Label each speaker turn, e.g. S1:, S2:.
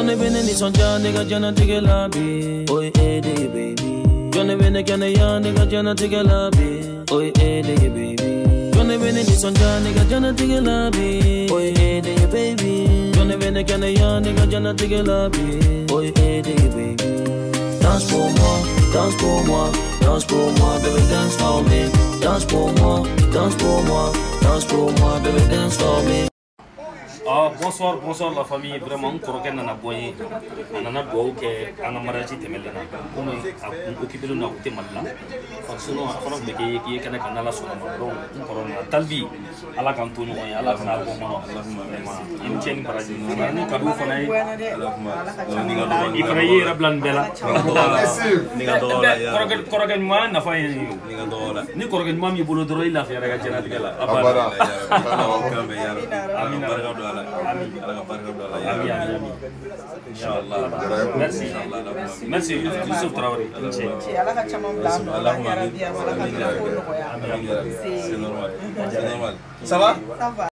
S1: Jɔn bɛ ne nisɔndiya ne ka diɲɛnatigɛ la bi, o ye e de ye baby. Jɔn bɛ ne kɛnɛya ne ka diɲɛnatigɛ la bi, o ye e de ye baby. Jɔn bɛ ne nisɔndiya ne ka diɲɛnatigɛ la bi, o ye e de ye baby. Jɔn bɛ ne kɛnɛya ne ka diɲɛnatigɛ la bi, o ye e de ye baby. Danse pour moi, danse pour moi, danse pour moi, baby, dance for me. Danse pour moi, danse pour moi, danse pour moi, baby, dance for me.
S2: Ah, bonsoir, bonsoir la famille. Vraiment, n kɔrɔkɛ nana bɔ n ye. A nana dugawu kɛ an ka mariage tɛmɛlen na. Komi a kun occupé len don, a kun tɛ Mali la. Enfin, sinon a fana tun bɛ kɛ k'i ye kɛnɛ kan n'Ala sɔnna ma. Donc n kɔrɔ nana. Talibi, Ala k'an to ɲɔgɔn ye, Ala kana bɔ n kɔnɔ. Vraiment, i ni ce ni baraji. A nana ni cadeau fana ye. I fana y'i yɛrɛ bila nin bɛɛ la. Kɔrɔkɛ ɲumanya nafa ye nin ye o. Ni kɔrɔkɛ ɲuman b'i bolo dɔrɔn, i lafiyara i ka diɲɛlatigɛ la. A banna. Amina. Ami, ami, ami. Merci. Merci, Youssouf Traoré. I ni ce.
S3: Ala ka caman bila an nɔ la yarabi, Ala ka ko nɔgɔya.
S4: C'est normal. C'est normal. Ça va?
S3: Ça va.